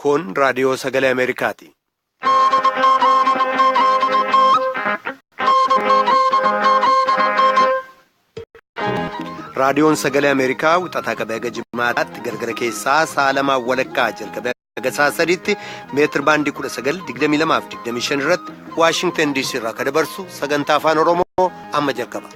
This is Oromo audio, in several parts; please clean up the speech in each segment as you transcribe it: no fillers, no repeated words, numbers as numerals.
Kun raadiyoo sagalee Ameerikaati. Raadiyoon sagalee Ameerikaa wixataa qabee haga jimaataatti galgala keessaa sa'a lamaan walakkaa jalqabee haga sa'a sadiitti meetir baandii 19, 22 fi 25 irratti Waashingtan DC irraa kan dabarsu sagantaa afaan Oromoo amma jalqaba.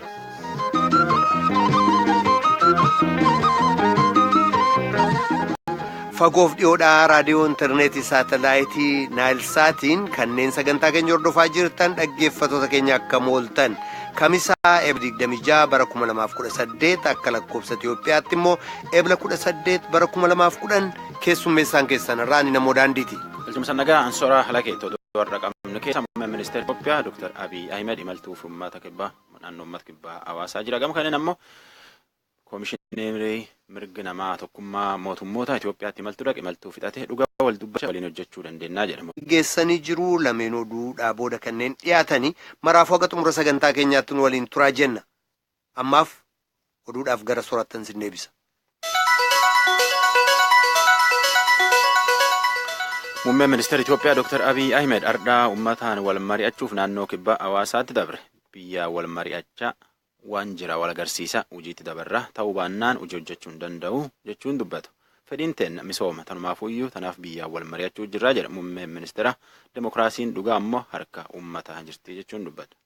Fagoof dhiyoodhaa raadiyoo intarneetii, saatalaayitii Naayilsaatiin kanneen sagantaa keenya hordofaa jirtan dhaggeeffatoota keenya, akkam ooltan? Kamisaa Ebla 26 bara 2018, akka lakkoofsa Itiyoophiyaatti immoo Ebla 18 bara 2010, keessummeessaan keessan irraa ni namoo daandiiti. Galchumsa nagaa, ansoraa halakeetti. Oduu warra qabnu keessa muummeen ministeera Itoophiyaa Dr. Abiy Ahmed imaltuuf uummata kibbaa, naannoo uummata kibbaa hawaasaa jira. Gama kanneen ammoo koomishinii mirga namaa tokkummaa mootummoota Itoophiyaatti imaltuu dhaqe, imaltuu fixate, dhugaa wal dubbachaa waliin hojjechuu dandeenya jedhamu. Geessanii jiru. Lameen oduudhaa booda kanneen dhiyaatanii maraafuu haga xumura sagantaa keenyaatti nu waliin turaa jenna. Ammaaf oduudhaaf gara sorattan sin deebisa. Muummeen ministeera Itoophiyaa Dr. Abiy Ahmed ardhaa uummataan wal mari'achuuf naannoo kibbaa hawaasaatti dabre. Biyya wal mari'achaa waan jira wal agarsiisa hojiitti dabarra, ta'uu baannaan hojii hojjechuu hin danda'u jechuun dubbatu. Fedhiin teenna misooma, tanumaafuyyuu tanaaf biyyaan wal mari'achuu jirraa jedha muummeen ministeera. Demokiraasiin dhugaa ammoo harka uummataa jirti jechuun dubbatu.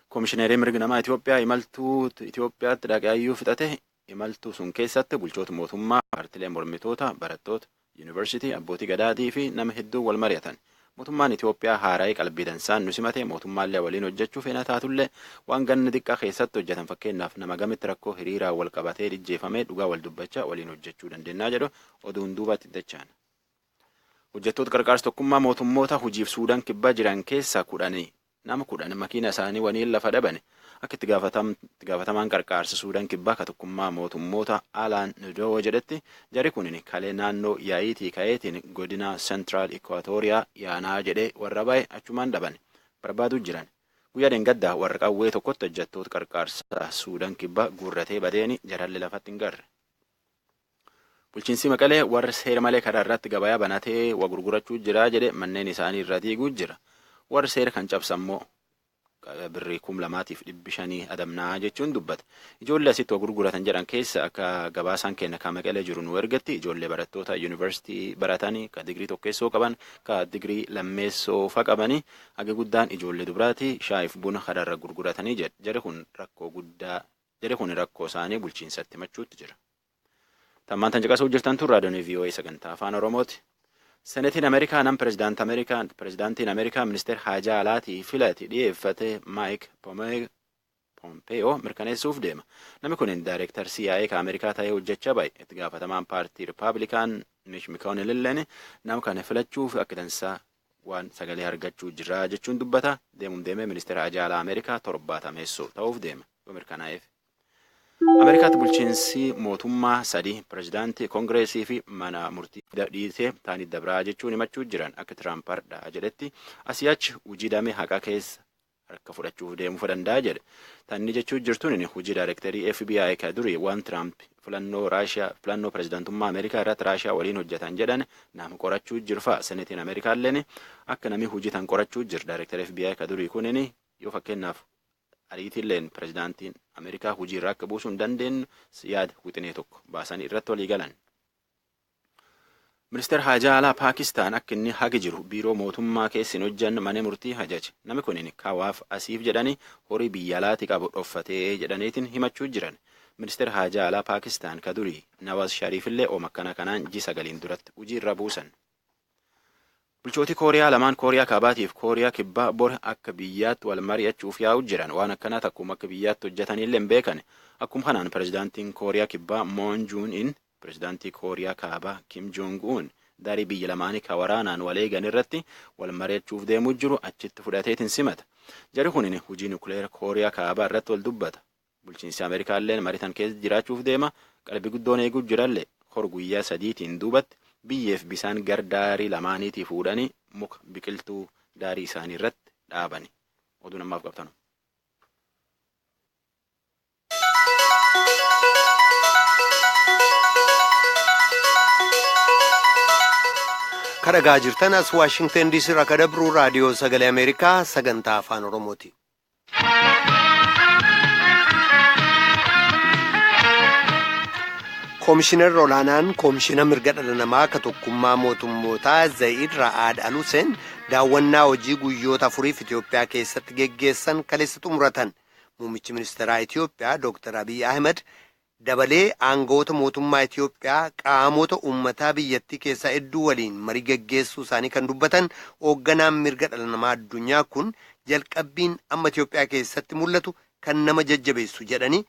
Koomishineerii mirga namaa Itoophiyaa imaltuu Itoophiyaatti dhaqee fixate. Imaltuu sun keessatti bulchoota mootummaa, paartilee mormitoota, barattoota yuunivarsiitii, abbootii gadaatii fi nama hedduu wal mari'atan. Mootummaan Itoophiyaa haara'ee qalbii dansaan nu simate, mootummaallee waliin hojjechuu feena, taatullee waan ganna xiqqaa keessatti hojjetan, fakkeenyaaf nama gamitti rakkoo hiriiraan wal qabatee dhijjeefamee, dhugaa wal dubbachaa waliin hojjechuu dandeenyaa jedhu. Oduun duubatti dachaan. Hojjettoota qarqaarsa tokkummaa mootummoota hojiif Suudaan kibbaa jiran keessaa 10, nama 10 makiina isaanii waliin lafa dhabane. Akka itti gaafatamaan qarqaarsa Suudaan kibbaa ka tokkummaa mootummoota Alaan Nudoo jedhetti, jari kun kalee naannoo yaa'iitii ka'eetiin godina Central Equatoria yaanaa jedhee warra ba'e achumaan dhaban, barbaaduu jiran. Guyyaa dheengaddaa warra qawwee tokkotti hojjettoota qarqaarsa Suudaan kibbaa guurratee badeeni jaralli lafatti hin garre. Bulchiinsi Maqalee warra seera malee karaa irratti gabayaa banatee wa gurgurachuu jira jedhe manneen isaanii irra diiguu jira. Warri seera kan cabsammoo birrii 2,500 adamnaa jechuun dubbata. Ijoollee asitti wa gurguratan jedhan keessa, akka gabaasaan keenya kan Maqalee jiru nu ergatti, ijoollee barattoota yuunivarsiitii baratanii ka digirii tokkeessoo qaban, ka digirii lammeessoo fa qabanii, haga guddaan ijoollee dubaraati, shaayiif buna karaarra gurguratanii jedha. Jari kun rakkoo guddaa, jari kun rakkoo isaanii bulchiinsatti himachuutti jira. Tammaan tan caqasuu jirtan tun raadiyoon VOA sagantaa afaan Oromooti. Senetiin Ameerikaa nam pirezidaantiin Ameerikaa ministeera haajaa alaatii filate dhiyeeffate Maayik Pompeeyoo mirkaneessuuf deema. Namni kun daayireektar CIA ka Ameerikaa ta'ee hojjechaa bahe. Itti gaafatamaan paartii Rippaabilikaan Mitch McConnell illeen nama kana filachuuf akka dansaa waan sagalee argachuu jira jechuun dubbata. Deemuun deemee ministeera haajaa alaa Ameerikaa 70ffaa ta'uuf deema yoo mirkanaa'eef. Ameerikaatti bulchiinsi mootummaa sadi, pirezidaantii, koongireesii fi mana murtii dhiisee taanii dabraa jechuun himachuu jiran. Akka Tiraamp hardhaa jedhetti, asii achi hojii damee haqaa keessa harka fudhachuuf deemuu danda'a jedhe. Tanni jechuu jirtuun hojii daayirektarii FBI ka durii waan Tiraamp filannoo Raashiyaa, filannoo pirezidaantummaa Ameerikaa irratti Raashiyaa waliin hojjetan jedhan nama qorachuu jirfa. Senetiin Ameerikaalleen akka namni hojii tan qorachuu jira. Daayirektara FBI ka durii kunin yoo fakkeenyaaf ariitiilleen pirezidaantiin Ameerikaa hojii irraa akka buusuu hin dandeenyu yaada wixinee tokko baasanii irratti walii galan. Ministeera haajaa alaa Paakistaan akka inni hagi jiru biiroo mootummaa keessa hin hojjanne mana murtii ajaje. Namni kun kawaaf asiif jedhanii horii biyya alaati qabu dhoffatee jedhaniitiin himachuu jiran. Ministeera haajaa alaa Paakistaan ka durii Nawaz Shariif illee ooma akkana kanaan ji 9n duratti hojii irra buusan. Bulchooti Kooriyaa lamaan, Kooriyaa Kaabaatiif Kooriyaa Kibbaa, bor akka biyyaatti wal mari'achuuf yaa'u jiran. Waan akkanaa takkuma akka biyyaatti hojjetanillee hin beekan. Akkuma kanaan pirezidaantiin Kooriyaa Kibbaa Moon Juun In pirezidaantii Kooriyaa Kaabaa Kim Jong Un darii biyya lamaanii ka waraanaan wal eegan irratti wal mari'achuuf deemuu jiru achitti fudhateetiin simata. Jari kunin hojii nukleera Kooriyaa Kaabaa irratti wal dubbata. Bulchiinsi Ameerikaallee maritan keessa jiraachuuf deema. Qalbii guddoon eeguu jirallee hor guyyaa sadiitiin duubatti biyyeef bisaan gar daarii lamaaniitii fuudhanii muka biqiltuu daarii isaanii irratti dhaabani. Oduu namaaf qabtanu. Kan dhagaa jirtan as Waashingtan DC irraa kan dabru Raadiyoo Sagalee Ameerikaa sagantaa Afaan Oromooti. Koomishinarri olaanaan Koomishina mirga dhala namaa ka tokkummaa mootummootaa Zayid Ra'ad Al Hussein daawwannaa hojii guyyoota 4f Itoophiyaa keessatti geggeessan kaleessa xumuratan. Muummichi ministeeraa Itoophiyaa Dr. Abiy Ahmed dabalee aangawoota mootummaa Itoophiyaa qaamota uummataa biyyattii keessaa hedduu waliin marii geggeessuu isaanii kan dubbatan hoogganaan mirga dhala namaa addunyaa kun, jalqabbiin amma Itoophiyaa keessatti mul'atu kan nama jajjabeessu jedhanii,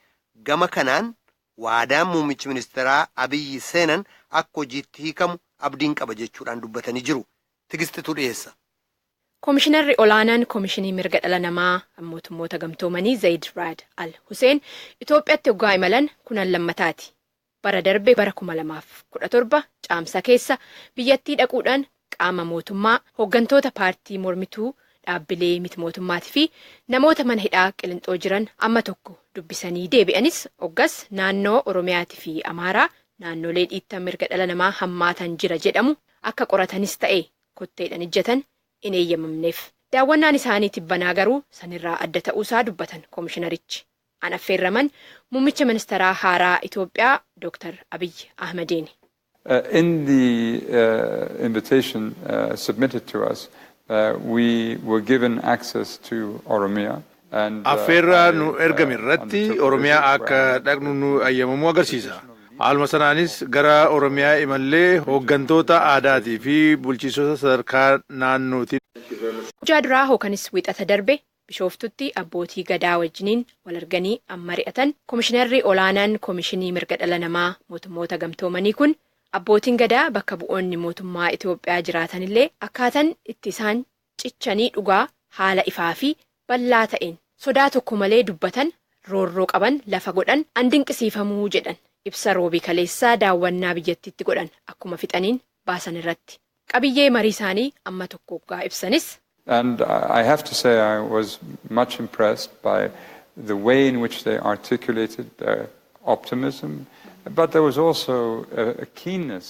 gama kanaan waadaan muummichi ministeeraa Abiyyi seenan akka hojiitti hiikamu abdiin qaba jechuudhaan dubbatanii jiru. Tigistitu dhiyeessa. Koomishinarri olaanaan Koomishinii Mirga Dhala Namaa Mootummoota Gamtoomanii Zayid Raad Al Huseen Itoophiyaatti hoggaa imalan kunan lammataati. Bara darbe, bara 2017 caamsaa keessa biyyattii dhaquudhaan qaama mootummaa, hooggantoota paartii mormituu, dhaabbilee miti mootummaatii fi namoota mana hidhaa Qilinxoo jiran amma tokko dubbisanii deebi'anis, hoggas naannoo Oromiyaatii fi Amaaraa naannolee dhiittan mirga dhala namaa hammaatan jira jedhamu akka qoratanis ta'e kotteedhaan ijjatan hin eeyyamamneef. Daawwannaan isaanii tibbanaa garuu sanirraa adda ta'uusaa dubbatan koomishinarichi. An affeerraman muummicha ministeeraa haaraa Itoophiyaa Dr. Abiy Ahmediini. In the invitation submitted to us, we were given access to Oromia. Affeerraa nu ergame irratti Oromiyaa akka dhaqnu nu ayyamamuu agarsiisa. Haaluma sanaanis gara Oromiyaa imallee hooggantoota aadaatii fi bulchiisota sadarkaa naannootiin. Guyyaa duraa hookanis Wixata darbe Bishooftutti abbootii gadaa wajjiniin wal arganii amma mari'atan koomishinarri olaanaan Koomishinii Mirga Dhala Namaa Mootummoota Gamtoomanii kun, abbootiin gadaa bakka bu'oonni mootummaa Itoophiyaa jiraatanillee akkaataan itti isaan cichanii dhugaa haala ifaa fi bal'aa ta'een sodaa tokko malee dubbatan, roorroo qaban lafa godhan an dinqisiifamuu jedhan ibsa Roobii kaleessaa daawwannaa biyyattiitti godhan akkuma fixaniin baasan irratti. Qabiyyee marii isaanii amma tokko hoggaa ibsanis. And I have to say I was much impressed by the way in which they articulated their optimism, but there was also a keenness.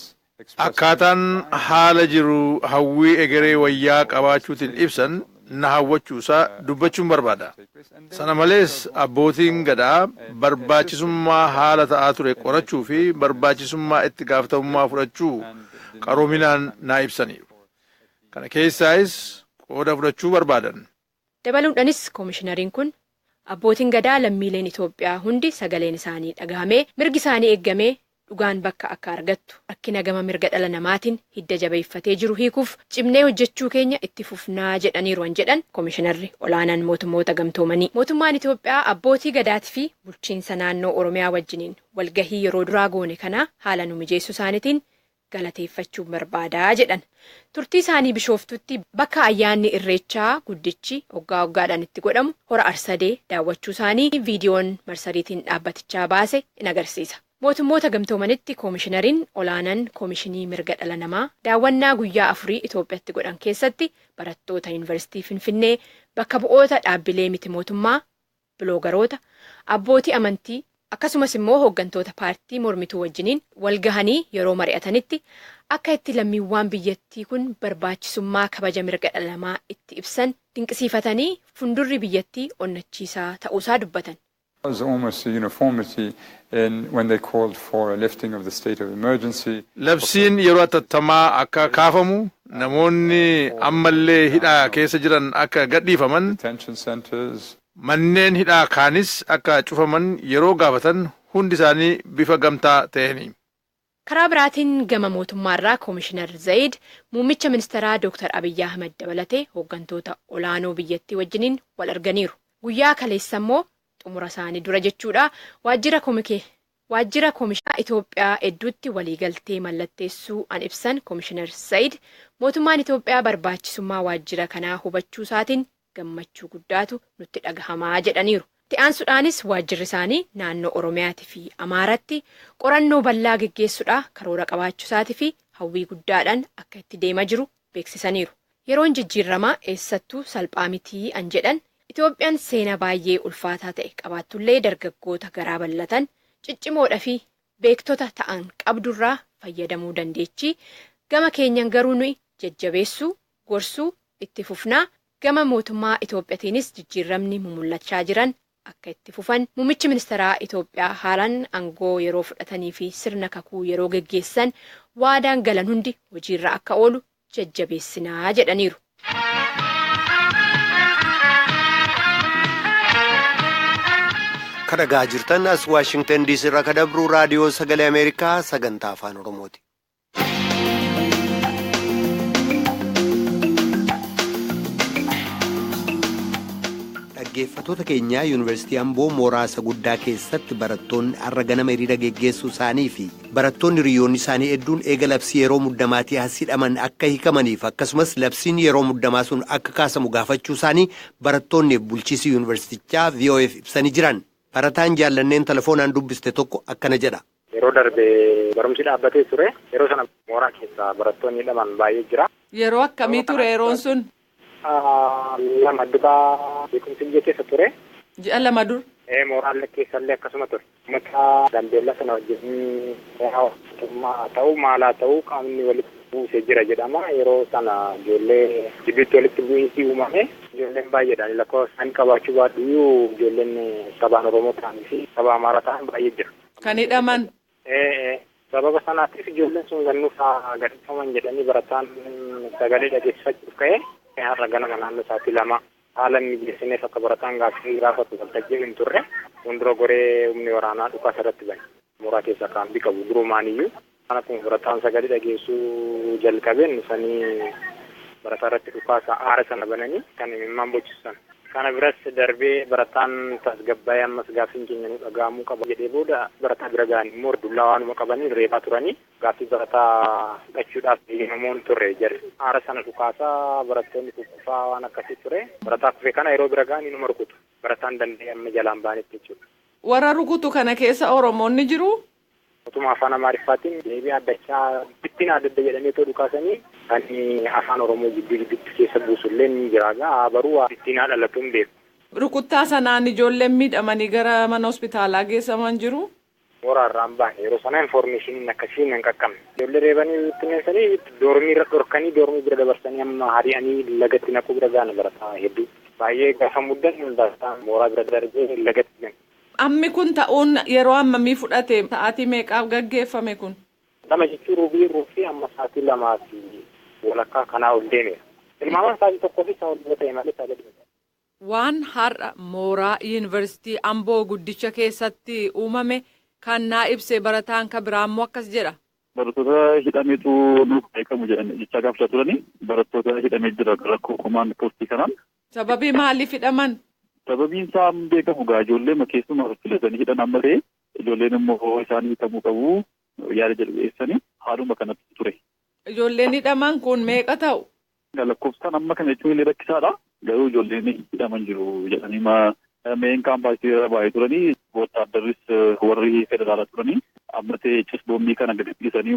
Akkaataan haala jiru hawwii egeree wayyaa qabaachuutiin ibsan na hawwachuusaa dubbachuun barbaada. Sana malees abbootiin gadaa barbaachisummaa haala ta'aa ture qorachuu fi barbaachisummaa itti gaafatamummaa fudhachuu qaroominaan naa ibsaniiru. Kana keessaayis qooda fudhachuu barbaadan. Dabaluudhaanis koomishinariin kun abbootiin gadaa lammiileen Itoophiyaa hundi sagaleen isaanii dhagahamee, mirgi isaanii eeggamee, dhugaan bakka akka argattu, rakkina gama mirga dhala namaatiin hidda jabeeffatee jiru hiikuuf cimnee hojjechuu keenya itti fufnaa jedhaniiru an jedhan koomishinarri olaanaan Mootummoota Gamtoomanii. Mootummaan Itoophiyaa abbootii gadaatii fi bulchiinsa naannoo Oromiyaa wajjiniin walgahii yeroo duraa goone kana haala nu mijeessuu isaaniitiin galateeffachuu barbaadaa jedhan. Turtii isaanii Bishooftutti bakka ayyaanni Irreechaa guddichi hoggaa hoggaadhaan itti godhamu Hora Arsadee daawwachuu isaanii viidiyoon marsariitiin dhaabbatichaa baase in agarsiisa. Mootummoota Gamtoomanitti koomishinariin olaanaan Koomishinii Mirga Dhala Namaa daawwannaa guyyaa 4 Itoophiyaatti godhan keessatti barattoota Yuunivarsiitii Finfinnee, bakka bu'oota dhaabbilee miti mootummaa, biloogaroota, abbootii amantii, akkasumas immoo hooggantoota paartii mormituu wajjiniin walgahanii yeroo mari'atanitti akka itti lammiiwwan biyyattii kun barbaachisummaa kabaja mirga dhala namaa itti ibsan dinqisiifatanii, fuuldurri biyyattii onnachiisaa ta'uusaa dubbatan. There was almost a uniformity in when they called for a lifting of the state of emergency. Labsiin yeroo atattamaa akka kaafamu, namoonni ammallee hidhaa keessa jiran akka gadhiifaman, Detention centers. manneen hidhaa kaanis akka cufaman yeroo gaafatan hundi isaanii bifa gamtaa ta'een. Karaa biraatiin gama mootummaarraa Koomishinar Zayid muummicha ministeeraa Dr. Abiyyi Ahmed dabalatee hooggantoota olaanoo biyyattii wajjiniin wal arganiiru. Guyyaa kaleessa immoo xumura isaanii dura jechuudha, waajjira koomishinaa Itoophiyaa hedduutti waliigaltee mallatteessuu an ibsan Koomishinar Zayid, mootummaan Itoophiyaa barbaachisummaa waajjira kanaa hubachuu isaatiin gammachuu guddaatu nutti dhagahamaa jedhaniiru. Itti aansuudhaanis waajjirri isaanii naannoo Oromiyaatii fi Amaaratti qorannoo bal'aa geggeessuudhaa karoora qabaachuu isaatii fi hawwii guddaadhaan akka itti deemaa jiru beeksisaniiru. Yeroon jijjiiramaa eessattuu salphaa mitii an jedhan, Itoophiyaan seenaa baay'ee ulfaataa ta'e qabaattullee dargaggoota garaa bal'atan, ciccimoodhaa fi beektota ta'an qabdurraa fayyadamuu dandeechi. Gama keenyan garuu nuyi Jajjabeessuu, gorsuu itti fufnaa. Gama mootummaa Itoophiyaatiinis jijjiiramni mumul'achaa jiran akka itti fufan, muummichi ministeeraa Itoophiyaa haaraan aangoo yeroo fudhatanii fi sirna kakuu yeroo geggeessan waadaan galan hundi hojiirra akka oolu jajjabeessinaa jedhaniiru. Kan dhagaa jirtan as Waashingtan DC irraa kan dabru Raadiyoo Sagalee Ameerikaa sagantaa Afaan Oromooti. Dhaggeeffatoota keenyaa, Yuunivarsiitii Amboo mooraa isa guddaa keessatti barattoonni har'a ganama hiriira geggeessuu isaanii fi barattoonni hiriyoonni isaanii hedduun eega labsii yeroo muddamaatii as hidhaman akka hiikamaniif, akkasumas labsiin yeroo muddamaa sun akka kaasamu gaafachuu isaanii barattoonni bulchiisii yuunivarsiitichaa VOAf ibsanii jiran. Barataan Jaallanneen telefoonaan dubbiste tokko akkana jedha. Yeroo darbe barumsi dhaabbatee ture. Yeroo sana mooraa keessa barattoonni hidhaman baay'ee jira. Yeroo akkamii ture yeroon sun? 2 dura beekumsi biyya keessa ture. Ji'a 2 dur. Mooraan keessallee akkasuma ture. Uummata Gambeellaa sana wajjin hawaasummaa ta'u maalaa ta'u qaamni walitti buusee jira jedhama. Yeroo sana ijoollee gidduutti walitti bu'iinsi uumame, ijoolleen baay'eedhaan lakkoofsa isaanii qabaachuu baadhuyyuu, ijoolleen sabaan Oromoo ta'anii fi saba Amaaraa ta'an baay'ee jira. Kan hidhaman. Sababa sanaatiif ijoolleen sun gannuuf gadhiifaman jedhanii barataan sagalee dhageessifachuuf ka'e. Har'a ganama naannoo sa'aatii 2 haala mijeessineef akka barataan gaaffii gaafatu waltajjii hin turre. Fuuldura goree humni waraanaa dhukaasa irratti bane. Mooraa keessa kaampii qabu durumaaniyyuu. Akkuma barataan sagalee dhageessuu jalqabeen dhufanii barataa irratti dhukaasa aara sana bananii kan imimmaan bochisan. Kana biras darbee barataan tasgabbaa'ee ammas gaaffiin keenya nu dhaga'amuu qaba jedhee booda, barataa bira ga'an immoo dullaa waanuma qabanii reebaa turanii, gaaffii barataa fudhachuudhaaf eeyyamamoo hin turre jarri. Aara sana dhukaasaa barattoonni kukkufaa waan akkasii ture. Barataa kufe kana yeroo bira ga'an inuma rukutu. Barataan danda'e amma jalaan ba'anitti jechuudha. Warra rukutu kana keessa Oromoonni jiru? Utuma afaan Amaariffaatiin deebii addachaa bittiin adda adda jedhamee otoo dhukaasanii, kan afaan Oromoo gidduu gidduutti keessa buusullee ni jira. Baruu bittinaa dhalatu hin beeku. Rukuttaa sanaan ijoolleen miidhamanii gara mana hospitaalaa geessaman jiru? Mooraa irraa hin baane. Yeroo sana informationiin akkasii hin qaqqabne. Ijoollee reebanii bittinneessanii doormii irra dhorkanii, doormii bira dabarsanii amma hari'anii lagatti naquu bira ga'an barataa hedduu. Baay'ee gaafa muddan barataa mooraa bira darbee lagatti gane. Ammi kun ta'uun yeroo hammamii fudhate? Sa'aatii meeqaaf gaggeeffame kun? 2 jechuun ruubii ruufii amma sa'aatii 2:30 kanaa ol deemeera. Tilmaamaan sa'aatii 1 fi isaa ol yoo ta'e malee isaa gadi miti. Waan har'a mooraa Yuunivarsiitii Amboo guddicha keessatti uumame kan naa ibse barataan kan biraa immoo akkas jedha. Barattoota hidhameetu nuuf beekamu jedhanii jechaa gaafachaa turanii, barattoota hidhamee jira rakkoo command postii kanaan. Sababii maaliif hidhaman? Sababiin isaa hin beekamu gaa, ijoollee keessumaa filatanii hidhan amma ta'e, ijoolleen immoo isaan hiikamuu qabu yaada jedhu dhiyeessanii haaluma kanatti ture. Ijoolleen hidhaman kun meeqa ta'u? Lakkoofsaan amma kana jechuun illee rakkisaadha. Garuu ijoolleen hidhaman jiru jedhanii meen kaampaasii irra baay'ee turanii, wotaaddarris warri federaalaa turanii amma ta'e cis boombii kana gadi dhiisanii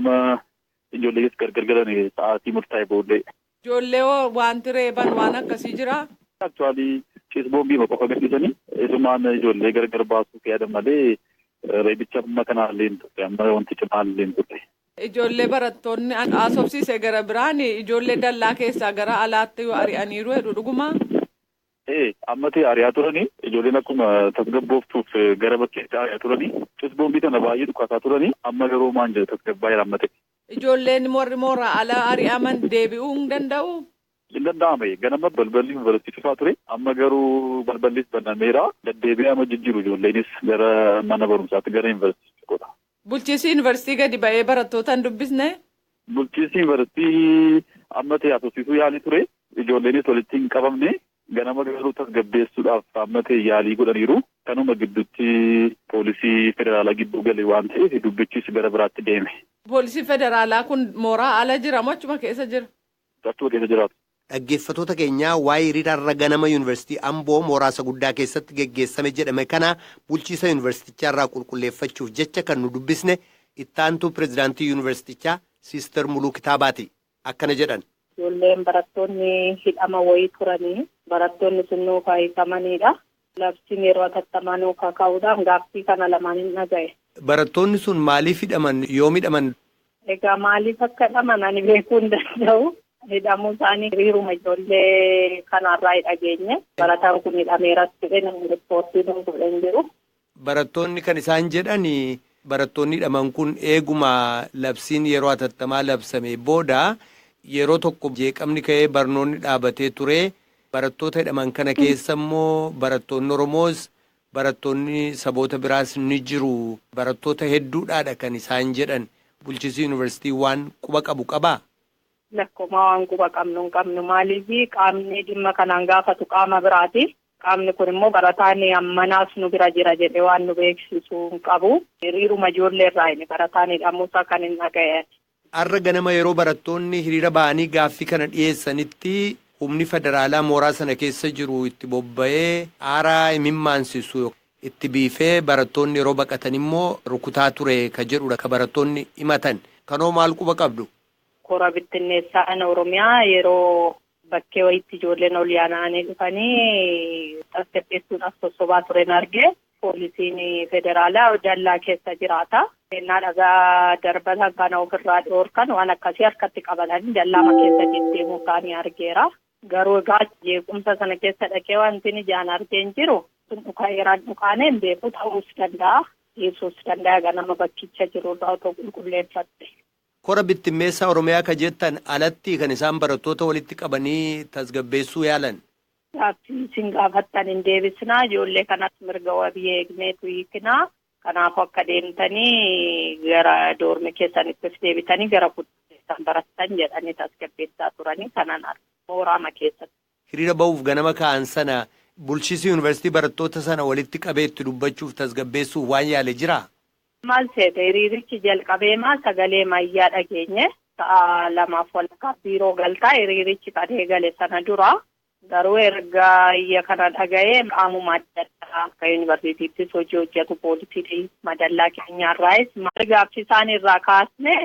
ijoollee gargar galan sa'aatii murtaa'e booddee. Ijoollee wanti reeban waan akkasii jiraa? Actually cis boombii qofa gadhiisanii isumaan ijoollee gargar baasuuf yaadan malee reebicha amma kanaallee hin turre, amma wanti cimaa illee hin turre. Ijoollee barattoonni haasofsiise gara biraan ijoollee dallaa keessaa gara alaatti ari'aniiru jedhu, dhugumaa? Ee, amma ta'e ari'aa turanii, ijoolleen akkuma tasgabbooftuuf gara bakkeetti ari'aa turanii, cis boombii kana baay'ee dhukaasaa turanii, amma garuu maan jedhu tasgabbaa'eera amma ta'e. Ijoolleen warri mooraa ala ari'aman deebi'uu hin danda'u? Hin danda'ame. Ganama balballi yuunivarsiitii cufaa ture, amma garuu balballis banameera, deddeebi'ee amma jijjiiru ijoolleenis gara mana barumsaatti, gara yuunivarsiitii godha. Bulchiinsi yuunivarsiitii gadi ba'ee barattoota hin dubbisne? Bulchiinsi yuunivarsiitii amma ta'e haasofsiisuu yaalii ture, ijoolleenis walitti hin qabamne. Ganama garuu tasgabbeessuudhaaf amma ta'e yaalii godhaniiru. Kanuma gidduutti poolisii federaalaa gidduu gale waan ta'eef dubbichis gara biraatti deeme. Poolisii federaalaa kun mooraa ala jira moo achuma keessa jira? Achuma keessa jiraatu. Dhaggeeffatoota keenyaa, waa'ee hiriira har'a ganama Yuunivarsiitii Amboo mooraa isa guddaa keessatti geggeessame jedhame kana bulchiisa yuunivarsiitichaa irraa qulqulleeffachuuf jecha kan nu dubbisne ittaantuu pirezidaantii yuunivarsiitichaa Siister Muluu Kitaabaati. Akkana jedhan. Ijoolleen barattoonni hidhama wayii turanii, barattoonni sun nuuf hiikamanidha. Labsiin yeroo atattamaa nuuf ka'uudhaan gaaffii kana lamaan hin dhaga'e. Barattoonni sun maaliif hidhaman? Yoom hidhaman? Egaa maaliif akka hidhaman ani beekuu hin danda'u. Hidhamuu isaanii hiriiruma ijoollee kanarraa dhageenye. Barataan kun hidhameeras jedhee namni riippoortii nu godhe hin jiru. Barattoonni kan isaan jedhan barattoonni hidhaman kun eeguma labsiin yeroo hatattamaa labsame booda yeroo tokko jeeqamni ka'ee barnoonni dhaabatee ture. Barattoota hidhaman kana keessa immoo barattoonni Oromoos barattoonni saboota biraas ni jiru. Barattoota hedduudhaadha kan isaan jedhan. Bulchiinsi yuunivarsiitii waan quba qabu qabaa? Lakkuma waan quba qabnu hin qabnu, maaliif qaamni dhimma kanaan gaafatu qaama biraati. Qaamni kun immoo barataan ammanaas nu bira jira jedhee waan nu beeksisu hin qabu. Hiriiruma ijoollee irraa inni barataan hidhamuusaa kan hin dhaga'e. Har'a ganama yeroo barattoonni hiriira ba'anii gaaffii kana dhiyeessanitti humni federaalaa mooraa sana keessa jiru itti bobba'ee aaraa imimmaansisu itti biifee barattoonni yeroo baqatan immoo rukutaa ture ka jedhudha ka barattoonni himatan. Kanoo maal quba qabdu? Kora bittinneessaan Oromiyaa yeroo bakkee wayitti ijoolleen ol yaana'anii dhufanii tasgabbeessuudhaaf sossobaa turen arge. Poolisiin federaalaa dallaa keessa jiraata. Ennaa dhagaa darbatan kana ofirraa dhoorkan waan akkasii harkatti qabatanii dallaama keessa deddeemuu isaanii argeera. Garuu egaa jeequmsa sana keessa dhaqee wanti ijaan argee hin jiru. Sun dhukaa'eeraan dhukaanee hin beeku, ta'uus danda'a. Dhiisuus danda'a, ganama bakkicha jirurraa otoo qulqulleeffatte. Kora bittimmeessaa Oromiyaa ka jettan alatti kan isaan barattoota walitti qabanii tasgabbeessuu yaalan. Gaaffii isin gaafattan hin deebisnaa, ijoollee kanas mirga wabii eegneetu hiiknaa. Kanaafuu akka deemtanii gara doormi keessanittis deebitanii gara kutaa barattan jedhanii tasgabbeessaa turanii kanan arga mooraama keessatti. Hiriira ba'uuf ganama ka'an sana bulchiinsi yuunivarsiitii barattoota sana walitti qabee itti dubbachuuf tasgabbeessuuf waan yaale jiraa? Maal seete, hiriirichi jalqabee maa sagalee mayyaa dhageenye sa'a 2:30 biiroo galtaa hiriirichi kan eegale sana dura. Garuu erga iyya kana dhaga'ee qaamuma adda addaa akka yuunivarsiitiittis hojii hojjetu poolisii madallaa keenyaarraayis maal gaaffii isaan irraa kaasne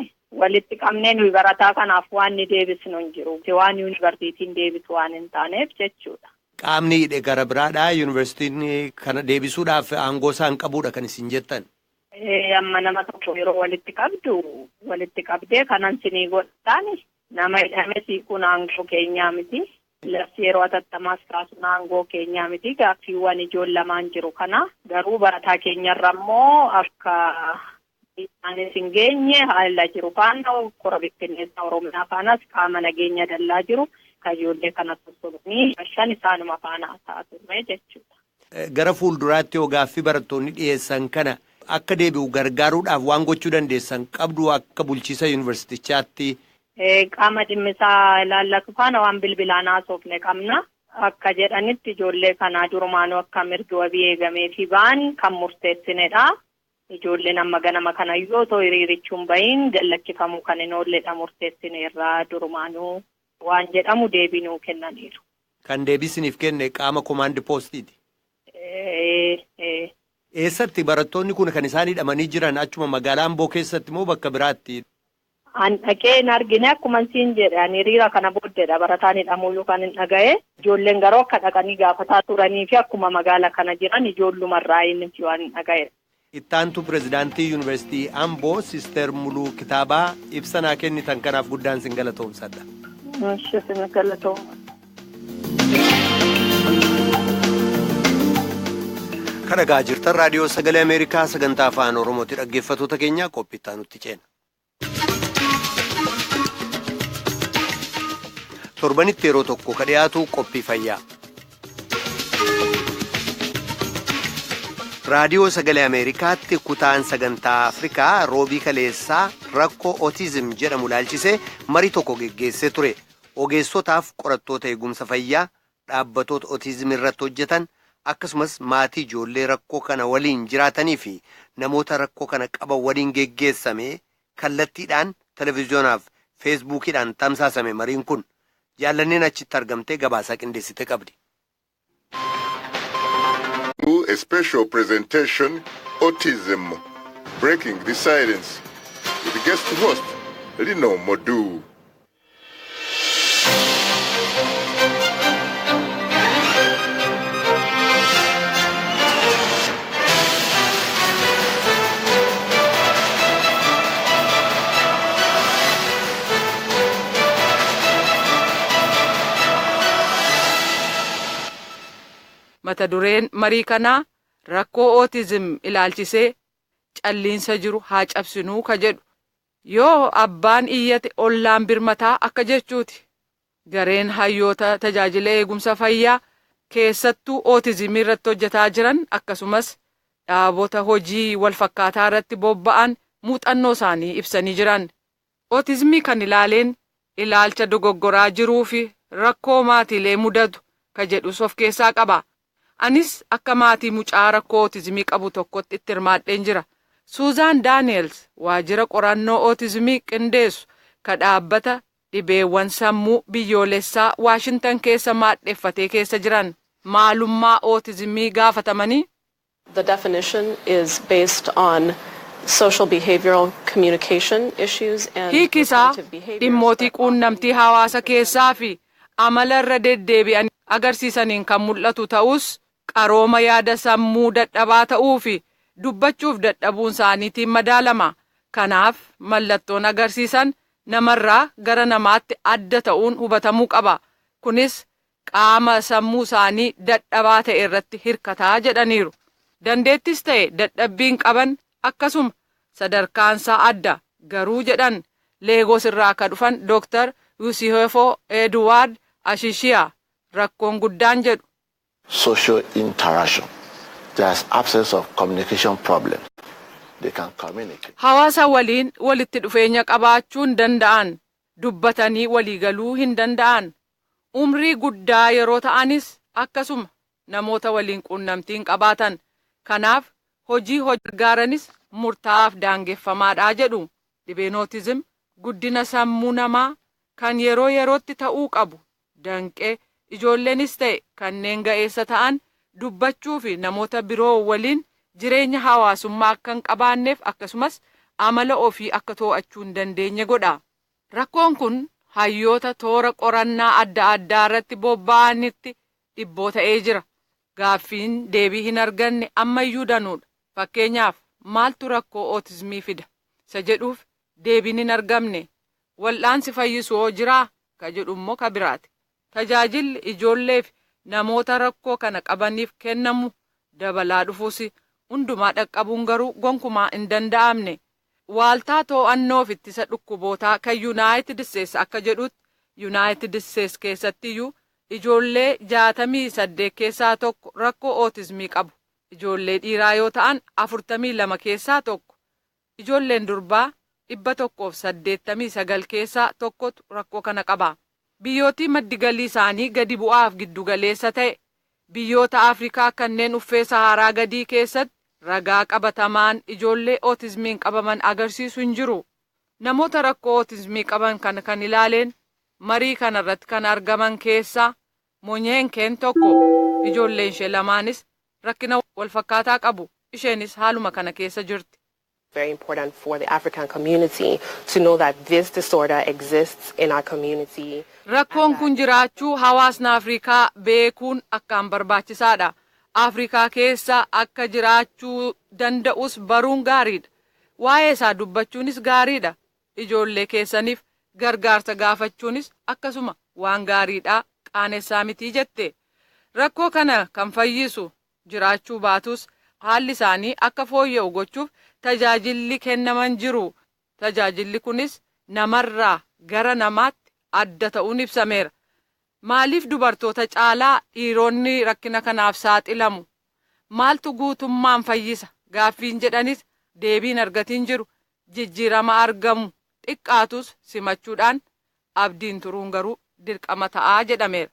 walitti qabnee nuyi barataa kanaaf waan ni deebisnu hin jiru. Waan yuunivarsiitiin deebisu waan hin taaneef jechuudha. Qaamni hidhe gara biraadha. Yuunivarsiitiin kana deebisuudhaaf aangoo isaan qabuudha kan isin jettan. Amma nama tokko yeroo walitti qabdu, walitti qabdee kanan sinii godhaani, nama hidhame siikuun aangoo keenyaa miti. Labsi yeroo hatattamaas kaasuun aangoo keenyaa miti. Gaaffiiwwan ijoon lamaan jiru kana garuu barataa keenyarra immoo akka isaanis hin geenye haala jiru faana kora bittinneessaa Oromiyaa faanas qaama nageenya dallaa jiru kan ijoollee kana sossobanii shan isaanuma faana haasa'aa turre jechuudha. Gara fuulduraatti yoo gaaffii barattoonni dhiyeessan kana akka deebi'u gargaaruudhaaf waan gochuu dandeessan qabdu akka bulchiisa yuunivarsiitichaatti? Qaama dhimmisaa ilaallatu faana waan bilbilaan haasofne qabna. Akka jedhanitti ijoollee kanaa durumaanuu akka mirgi wabii eegamee fi ba'an kan murteessinedha. Ijoolleen amma ganama kana yoo otoo hiriirichuun bahin gallakkifamuu kan hin oolledha, murteessine irraa durumaanuu waan jedhamu deebii nuu kennaniiru. Kan deebii isiniif kenne qaama komaandi poostiiti? Eessatti barattoonni kun kan isaan hidhamanii jiran, achuma magaalaa Amboo keessatti moo bakka biraatti? An dhaqee hin argine, akkuma siin jedhe ani hiriira kana booddeedha barataan hidhamuu kan hin dhaga'e. Ijoolleen garuu akka dhaqanii gaafataa turanii fi akkuma magaala kana jiran ijoollumarraa inni waan hin dhaga'e. Ittaantu pirezidaantii Yuunivarsiitii Amboo Sister Muluu Kitaabaa, ibsa naa kennitan kanaaf guddaan sin galatoomsadha. Isin galatooma. Kan dhagaa jirtan Raadiyoo Sagalee Ameerikaa sagantaa Afaan Oromooti. Dhaggeeffattoota keenya, qophii itti ceena. Torbanitti yeroo tokko ka dhiyaatu qophii fayyaa. Raadiyoo Sagalee Ameerikaatti kutaan sagantaa Afrikaa roobii kaleessaa rakkoo ootizim jedhamu ilaalchisee marii tokko geggeessee ture. Ogeessotaaf qorattoota eegumsa fayyaa, dhaabbatoota ootizim irratti hojjetan, akkasumas maatii ijoollee rakkoo kana waliin jiraatanii fi namoota rakkoo kana qaban waliin geggeessame. Kallattiidhaan televezyiyonaaf feesbuukiidhaan tamsaasame mariin kun. Jaallanneen achitti argamtee gabaasaa qindeessite qabdi. A special presentation, Autism, Breaking the Silence, with guest host Lino Modu. Mata dureen marii kanaa rakkoo ootizim ilaalchisee calliinsa jiru haa cabsinuu ka jedhu. Yoo abbaan iyyate ollaan birmataa akka jechuuti. Gareen hayyoota tajaajila eegumsa fayyaa keessattuu ootizimii irratti hojjetaa jiran, akkasumas dhaabota hojii walfakkaataa irratti bobba'an muuxannoo isaanii ibsanii jiran. Ootizimii kan ilaaleen ilaalcha dogoggoraa jiruu fi rakkoo maatiilee mudatu ka jedhus of keessaa qaba. Anis akka maatii mucaa rakkoo ootizimii qabu tokkotti itti hirmaadheen jira. Suuzaan Daani'els waajjira qorannoo ootizimii qindeessu ka dhaabbata dhibeewwan sammuu biyyoolessaa Waashintan keessa maadheffatee keessa jiran, maalummaa ootizimii gaafatamanii. The definition is based on social behavioral communication issues and Hiiki isaa dhimmootii quunnamtii hawaasa keessaa fi amala irra deddeebi'an agarsiisaniin kan mul'atu ta'us, qarooma yaada sammuu dadhabaa ta'uu fi dubbachuuf dadhabuun isaaniitiin madaalama. Kanaaf mallattoon agarsiisan namarraa gara namaatti adda ta'uun hubatamuu qaba. Kunis qaama sammuu isaanii dadhabaa ta'e irratti hirkataa jedhaniiru. Dandeettis ta'e dadhabbiin qaban akkasuma sadarkaansaa adda garuu, jedhan Leegoos irraa akka dhufan Dooktar Yusihefoo Eduwaard Ashishiyaa, rakkoon guddaan jedhu. Social interaction. There's absence of communication problem. They can communicate. Hawaasa waliin walitti dhufeenya qabaachuu hin danda'an, dubbatanii waliigaluu hin danda'an. Umrii guddaa yeroo ta'anis akkasuma namoota waliin quunnamtii hin qabaatan. Kanaaf hojii gargaaranis murtaa'aaf daangeffamaadha jedhu. Dhibeen ootizim guddina sammuu namaa kan yeroo yerootti ta'uu qabu danqee, ijoolleenis ta'e kanneen ga'eessa ta'an dubbachuu fi namoota biroo waliin jireenya hawaasummaa akka hin qabaanneef, akkasumas amala ofii akka to'achuu hin dandeenye godha. Rakkoon kun hayyoota toora qorannaa adda addaa irratti bobba'anitti dhibboo ta'ee jira. Gaaffiin deebii hin arganne ammayyuu danuudha. Fakkeenyaaf, maaltu rakkoo ootizimii fida? Isa jedhuuf deebiin hin argamne. Wal'aansi fayyisu hoo jiraa? Ka jedhu immoo ka biraati. Tajaajilli ijoolleef namoota rakkoo kana qabaniif kennamu dabalaa dhufuus, hundumaa dhaqqabuun garuu gonkumaa hin danda'amne. Waaltaa to'annoof ittisa dhukkubootaa kan Yuunaayitid Isteets akka jedhutti, Yuunaayitid Isteets keessattiyyuu ijoollee 68 keessaa tokko rakkoo ootizimii qabu. Ijoollee dhiiraa yoo ta'an 42 keessaa tokko. Ijoolleen durbaa 189 keessaa tokkotu rakkoo kana qaba. Biyyootii maddi galii isaanii gadi bu'aaf giddugaleessa ta'e, biyyoota Afrikaa kanneen uffee Saharaa gadii keessatti ragaa qabatamaan ijoollee ootizimiin qabaman agarsiisu hin jiru. Namoota rakkoo ootizimii qaban kana kan ilaaleen marii kanarratti kan argaman keessaa Monyeenkeen tokko. Ijoolleen ishee lamaanis rakkina walfakkaataa qabu. Isheenis haaluma kana keessa jirti. Very important for the African community to know that this disorder exists in our community. Rakkoon kun jiraachuu hawaasni Afrikaa beekuun akkaan barbaachisaadha. Afrikaa keessa akka jiraachuu danda'us baruun gaariidha. Waa'ee isaa dubbachuunis gaariidha. Ijoollee keessaniif gargaarsa gaafachuunis akkasuma waan gaariidha, qaanessaa mitii jette. Rakkoo kana kan fayyisu jiraachuu baatus, haalli isaanii akka fooyya'u gochuuf tajaajilli kennaman jiru. Tajaajilli kunis namarraa gara namaatti adda ta'uun ibsameera. Maaliif dubartoota caalaa dhiironni rakkina kanaaf saaxilamu? Maaltu guutummaan fayyisa? Gaaffiin jedhanis deebiin argatiin jiru. Jijjiirama argamu xiqqaatus simachuudhaan abdiin turuun garuu dirqama ta'aa jedhameera.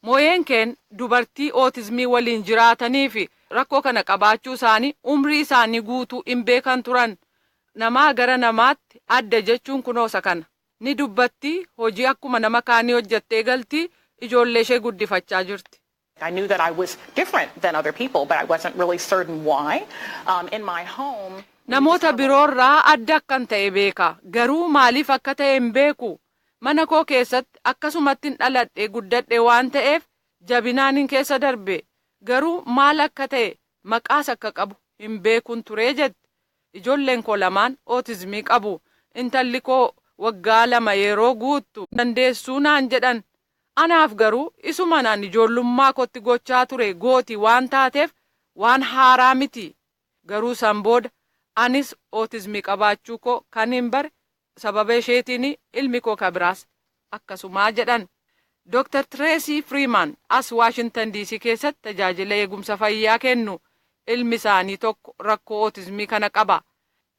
Mooyeenkeen dubartii ootizimii waliin jiraatanii fi rakkoo kana qabaachuu isaanii umrii isaanii guutuu hin beekan turan. Namaa gara namaatti adda jechuun kunoosa kana. Ni dubbatti, hojii akkuma nama kaanii hojjettee galtii, ijoollee ishee guddifachaa jirti. I knew that I was different than other people, but I wasn't really certain why. In my home, Namoota biroorraa adda akkan ta'e beeka. Garuu maaliif akka ta'e hin beeku. Mana koo keessatti akkasumatti hin dhaladhe, guddadhe waan ta'eef jabinaan hin keessa darbe. Garuu maal akka ta'e, maqaas akka qabu hin beekun turee jette. Ijoolleen koo lamaan ootizimii qabu. Intalli koo waggaa 2 yeroo guuttu dandeessuu naan jedhan. Anaaf garuu isuma naan ijoollummaa kootti gochaa ture gooti waan taateef waan haaraa miti. Garuu san booda anis ootizmii qabaachuu koo kan hin bare sababa isheetiin ilmi koo kabiraas akkasumaa jedhan. Dr. Tracy Freeman as Washington DC keessatti tajaajila eegumsa fayyaa kennu. Ilmi isaanii tokko rakkoo ootizmii kana qaba.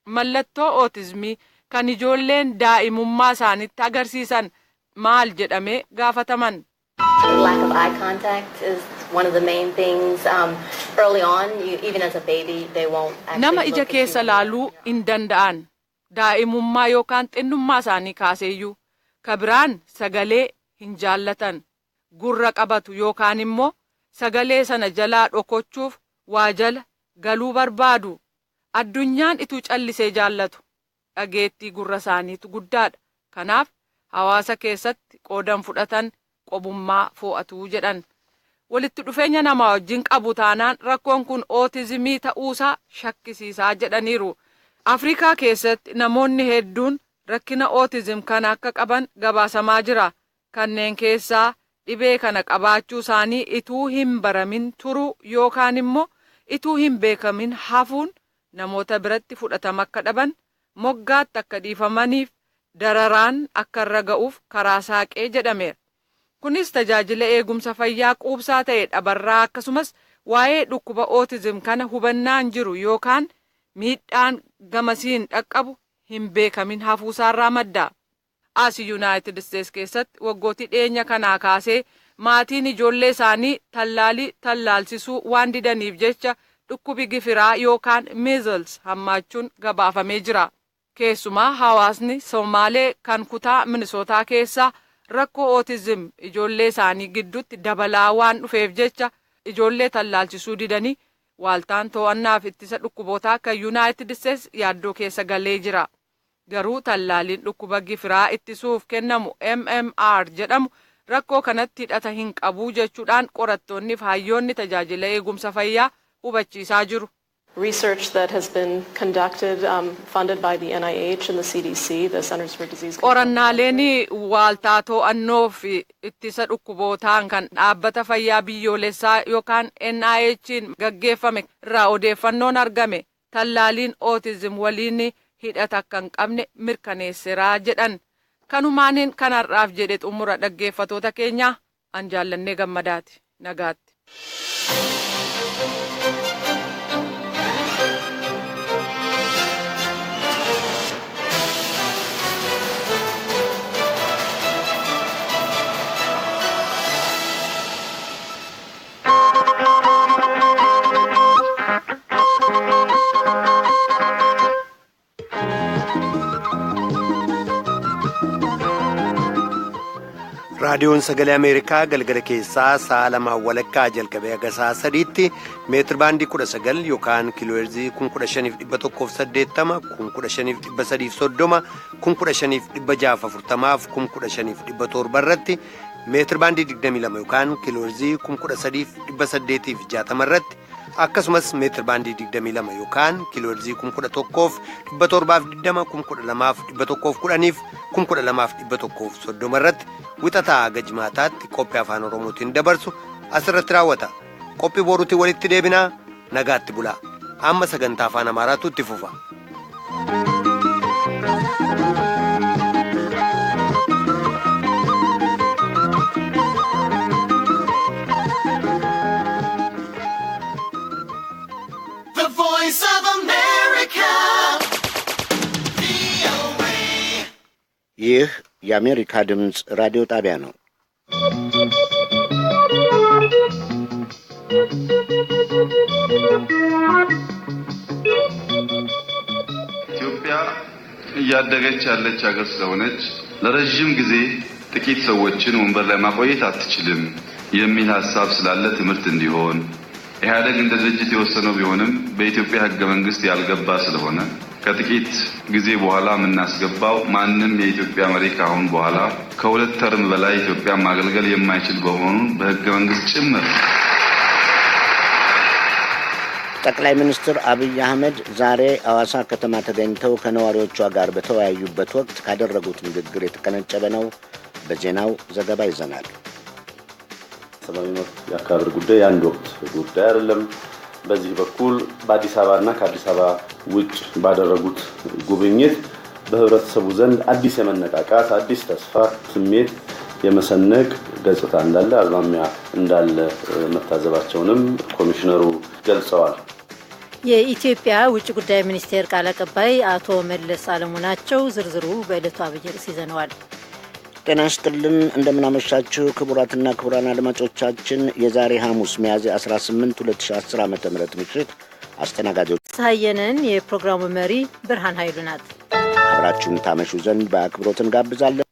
Mallattoo ootizmii kan ijoolleen daa'imummaa isaanitti agarsiisan maal jedhamee gaafataman. Lack of eye contact is one of the main things. Early on, even as a baby, they won't actually Nama ija look at keessa you. laaluu hin danda'an. Daa'imummaa yookaan xinnummaa isaanii kaaseeyyuu. Kabiraan sagalee hin jaallatan. Gurra qabatu yookaan immoo sagalee sana jalaa dhokochuuf waa jala galuu barbaadu. Addunyaan ituu callisee jaallatu. Dhageettii gurra isaaniitu guddaadha. Kanaaf hawaasa keessatti qoodan fudhatan qobummaa fo'atuu jedhan. Walitti dhufeenya namaa wajjin qabu taanaan rakkoon kun ootizimii ta'uusaa shakkisiisaa jedhaniiru. Afrikaa keessatti namoonni hedduun rakkina ootizim kana akka qaban gabaasamaa jira. Kanneen keessaa dhibee kana qabaachuu isaanii ituu hin baramin turuu yookaan immoo ituu hin beekamin hafuun namoota biratti fudhatama akka dhaban, moggaatti akka dhiifamaniif dararaan akka irra ga'uuf karaa saaqee jedhameera. Kunis tajaajila eegumsa fayyaa quubsaa ta'e dhabarraa akkasumas waa'ee dhukkuba ootizim kana hubannaan jiru yookaan miidhaan gamasiin dhaqqabu hin beekamin hafuusaarraa madda. As Yuunaayitid Isteets keessatti waggootii dhiyeenya kanaa kaasee maatiin ijoollee isaanii tallaalii tallaalsisuu waan didaniif jecha dhukkubi gifiraa yookaan measles hammaachuun gabaafamee jira. Keessumaa hawaasni Somaalee kan kutaa Minisootaa keessaa rakkoo ootizim ijoollee isaanii gidduutti dabalaa waan dhufeef jecha ijoollee tallaalchisuu didanii waaltaan to'annaaf ittisa dhukkubootaa kan Yuunaayitid Isteets yaaddoo keessa galee jira. Garuu tallaaliin dhukkuba gifiraa ittisuuf kennamu MMR jedhamu rakkoo kanatti hidhata hin qabu jechuudhaan qorattoonni fi hayyoonni tajaajila eegumsa fayyaa hubachiisaa jiru. Research that has been conducted, funded by the NIH and the CDC, the Centers for Disease Control. Qorannaaleen waaltaa to'annoo fi ittisa dhukkubootaan kan dhaabbata fayyaa biyyoolessaa yookaan NIH'n gaggeeffame irraa odeeffannoon argame tallaaliin ootizim waliin hidhata akka hin qabne mirkaneesseera jedhan. Kanumaaniin kanarraaf jedhe xumura dhaggeeffatoota keenyaa an jaallannee gammadaati. Nagaatti. Raadiyoon Sagalee Ameerikaa galgala keessaa sa'a 2:30 jalqabee haga sa'a 3tti meetir baandii 19 yookaan kiilooheerzii 15,180, 15,330, 15,640 fi 15,700 irratti, meetir baandii 22 yookaan kiilooheerzii 13,860 irratti, akkasumas meetir baandii 22 yookaan kiilooheerzii 11,720, 12,110 fi 12,130 irratti wixataa haga jimaataatti qophii afaan Oromootiin dabarsu asirratti raawwata. Qophii boruutiin walitti deebinaa, nagaatti bulaa. Amma sagantaa afaan Amaaraatu itti fufa. The Voice of America. ይህ የአሜሪካ ድምፅ ራዲዮ ጣቢያ ነው። ኢትዮጵያ እያደገች ያለች ሀገር ስለሆነች ለረጅም ጊዜ ጥቂት ሰዎችን ወንበር ላይ ማቆየት አትችልም የሚል ሀሳብ ስላለ ትምህርት እንዲሆን ኢህአዴግ እንደ ድርጅት የወሰነው ቢሆንም በኢትዮጵያ ሕገ መንግስት ያልገባ ስለሆነ ከጥቂት ጊዜ በኋላ የምናስገባው ማንም የኢትዮጵያ መሪ ከአሁን በኋላ ከሁለት ተርም በላይ ኢትዮጵያ ማገልገል የማይችል በመሆኑን በሕገ መንግስት ጭምር ጠቅላይ ሚኒስትር አብይ አህመድ ዛሬ አዋሳ ከተማ ተገኝተው ከነዋሪዎቿ ጋር በተወያዩበት ወቅት ካደረጉት ንግግር የተቀነጨበ ነው። በዜናው ዘገባ ይዘናል። የሰብአዊ መብት የአከባበር ጉዳይ የአንድ ወቅት ጉዳይ አይደለም። በዚህ በኩል በአዲስ አበባና ከአዲስ አበባ ውጭ ባደረጉት ጉብኝት በህብረተሰቡ ዘንድ አዲስ የመነቃቃት፣ አዲስ ተስፋ ስሜት የመሰነቅ ገጽታ እንዳለ፣ አዝማሚያ እንዳለ መታዘባቸውንም ኮሚሽነሩ ገልጸዋል። የኢትዮጵያ ውጭ ጉዳይ ሚኒስቴር ቃል አቀባይ አቶ መለስ አለሙ ናቸው። ዝርዝሩ በዕለቱ አብይ ርዕስ ይዘነዋል። ጤና ይስጥልን፣ እንደምናመሻችሁ ክቡራትና ክቡራን አድማጮቻችን፣ የዛሬ ሐሙስ ሚያዝያ 18 2010 ዓ ም ምሽት አስተናጋጆች ሳየንን፣ የፕሮግራሙ መሪ ብርሃን ኃይሉ ናት። አብራችሁን ታመሹ ዘንድ በአክብሮት እንጋብዛለን።